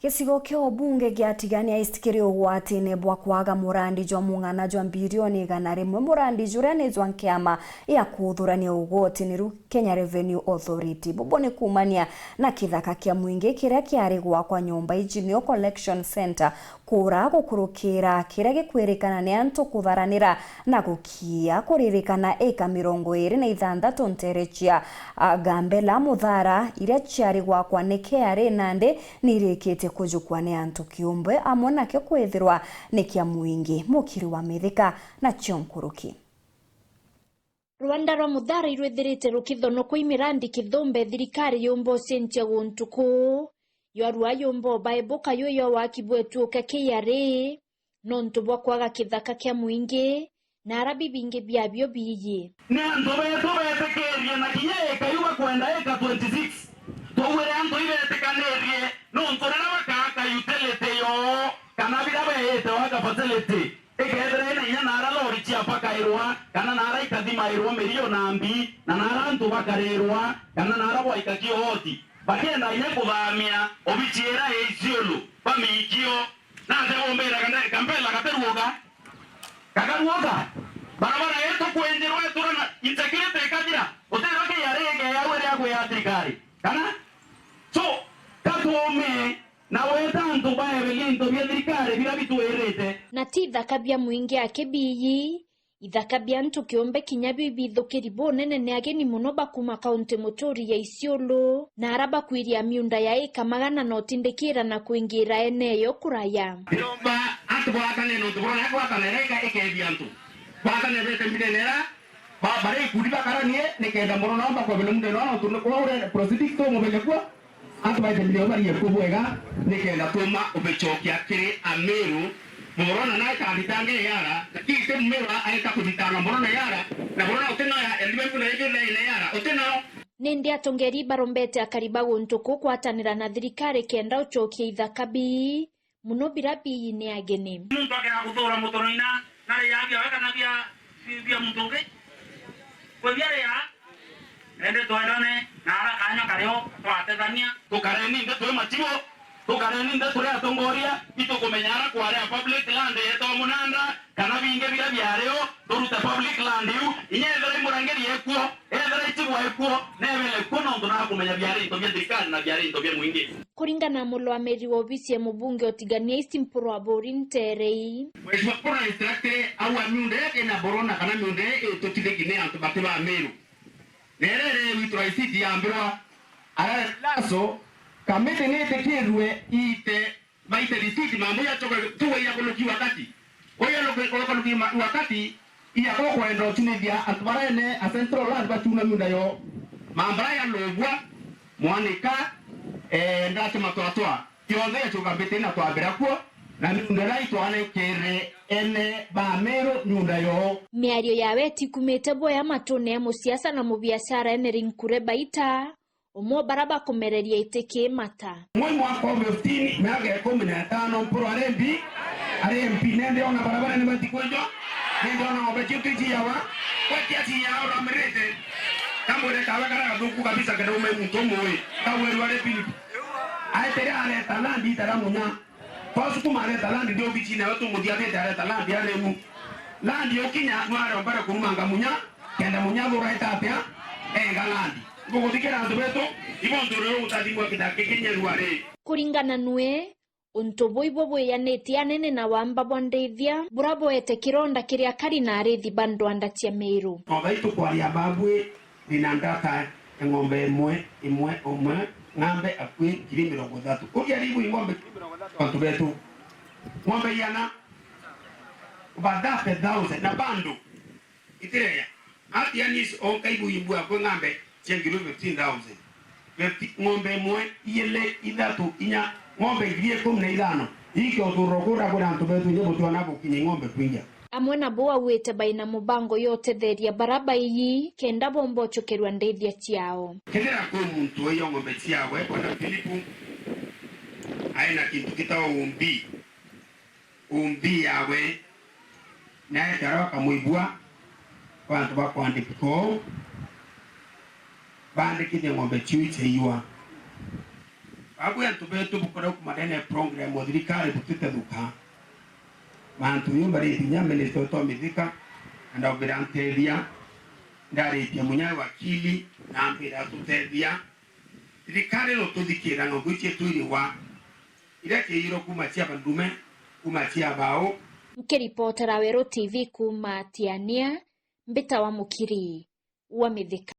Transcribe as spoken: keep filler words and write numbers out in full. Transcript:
Gicigo kia ubunge gia Tigania East kiri ugwatine bwa kwaga murandi jwa mung'ana jwa mbirioni igana rimwe, murandi juria ni jwa nkiama ya kuthurania ugwatiniru Kenya Revenue Authority. Bubu ni kuumania na kithaka kia mwingi kiria kiari gwakwa nyomba iji nio collection centre kuura gukurukira kiria gikwirikana ni antu kutharanira na gukia. Kuririkana eka mirongo iri na ithanthatu ntere cia, a, Gambela Muthara iria ciari gwakwa ni K R A nandi nirikitie kujukwa ni antu kiumbe amwe nakio kwithirwa ni kia mwingi. Mukiri wa Mithika nacio nkuruki. Rwanda rwa Muthara irwithirite rukithonokwa i mirandi kithumbe thirikari yumba ucenjia guntu kuu. Ywarua yumba ubaebuka yu yo waki bwetuuke K R A nontu bwa kwaga kithaka kia mwingi, na ara bibingi biabio biiji. Ni antu betu betikirie na kinya eka yu bakwenda eka twenty six. Twauire antu ibetikanirie nontu riria bakaaka utility yoo kana biria beete waka facility, ikethira ina inya naara lori cia pakairwa, kana naara ikathimairwa mirio na mbi, na naara antu bakarirwa, kana naara bwaika kioti, bakienda inya kuthamia obici ira i Isiolo, bamikio, na atia bombira kande-, kampela gateruuka? Kakaruuka? Barabara yetu kwenjirwa itura na insecurity ikathira, utirwa K R A ikeeau iria kwi ya thirikari, kana? So, katuumie na weta antu baeberie into bia thirikari biria bitwirite. Na ti ithaka bia mwingi aki biiji, ithaka bia antu kiumbe kinya biu bithukiri bunene ni ageni mono ba kuuma kaunti muturi ya Isiolo, na ara bakwiria miunda ya ika magana na utindikira na kwingira eneyo kuraya. Ndiromba antu bwatane nontu burona gwatana iria ikeethia antu. Bwatane bete mbirene ira ba-, bari ikundi bakaranie nikenda mono nao bakwebele muunda nao nontu ni kuria uria proceedings tumubenya kuo. Antu baite mbere bariye kuo bwega, nikenda tuma ubicokia kiri Amiru. Murona na aita athitanga eyara, lakini ti Mumiru aita kuthitanga murona eyara, na murona uti nayo ya elimu na igi na ine eyara, uti nayo. Nindi atongeri barombete akari ba guntu kuu kwatanira na thirikari kenda ucokia ithaka bii, mono biria biiji ni ageni. Muntu akea guthura mutono ina, nari ya bia weka na bia, bia muntu ungi? Kwi bia ria? Indi twendane na ara kanya kario twatethania. Tukareni nthi twi machibo, tukareni nthi turi atongoria, itukumenya ara kwari a public land yeetwa munanda, kana bingi biria biario, turute public land iu, inya ethira i murangiri ekuo, ethira i chibu ekuo, neebele kuo nontu naakumenya biari into bia thirikari na biari into bia mwingi. Kuringana na murwaniri wa obisi ya mubunge o Tigania East Mpuru Aburi Nterei. Mheshimiwa Mpuru na instructed au a miunda ii ina borona kana miunda ii itutithiki ni antu bati ba Meru. Na iria iri witu raisiti yambirwa arare laso, kamiti niitikirue iite, baite risiti mambo yacoka tuwe ya kuluki wakati. Oya luki, oya kuluki ma-, wakati iya ko kwenda utunithia antu barene a Central Land batuna miunda yo. Mambara ya Lobwa, Mwanika, eh, ndati matwatwa. Yonthe yacoka mbiti na twambira kuo, na miunda iria itwanenkeere ene ba Meru miunda yoo. Miario yawe itikumite bwea matune ya musiasa na mubiashara Henry Nkure Baita, umwe o bara bakumereria iti ki mata. Mwe mwaka wa fifteen, miaka ikumi na itano, Mpuru ari M P, ari M P, nende ona barabara ni batikwenjwa, nende ona ng'ombe cietu iciyawa, gwe kiasi yao ramirite, kamwire kawe kara gathuku kabisa kenda ume muntu umui, kawirwa ari Philip. Aetire areta land itara munya. Twasukuma areta land ndio obici nayo tumuthiathite areta land aremu. Land ukinya nware ombere kurumanga munya, kenda munya thura eta atia, enga land. Nguguthikira antu betu, ibo ntu rero utathimwa kithaki kinyeru ari. Kuringana nwe, untu buu ibo bwiyanitie anene na wamba bwa ndithia, bura bwete kironda kiri akari na arithi ba ndwanda cia Meru. Othai tukwaria mabwi, Ndina ndata ya ng'ombe imwe, imwe, umwe, ng'ambe akui ngiri mirongo ithatu. Uria ribu ng'ombe ngiri mirongo ithatu antu betu. Ng'ombe igana? Over thirty thousand. Na bando itireya. Ati anis onka ibu imbu akwe ng'ambe cia ngiri fifteen thousand. Fifty, ng'ombe imwe, igiri, ithatu, inya, ng'ombe ngiri ikumi na ithano. Iki utururo kura kuri antu betu nye gutwana gukinya ng'ombe kwingia. Amwe nabo augite baina mubango ya utetheria bara baiyi kenda bomba ucokerua ndithia ciao. Kethira kwi muntu waiya ng'ombe ciawe, bwana Filipu, aina kintu gitawa umbi. Umbi yawe naetara bakamwibua kwa antu ba kwandikwa uu, baandikithie ng'ombe ciu icaiwa. Abu antu betu bukoragwa kuma ndene ya program o thirikari butitethuka. Mantu yu mbaritie nya minister wetu wa mithika, na ndaubira ntethia, ndaritie munya wakili, na ambira tutethia. Thirikari no tuthikira ng'ongo ici twirigwa, iria ciiyirwo kuma cia bandume, kuma cia bau. Nkiripotera Weru T V kuma Tiania, mbita wa mukiri wa mithika.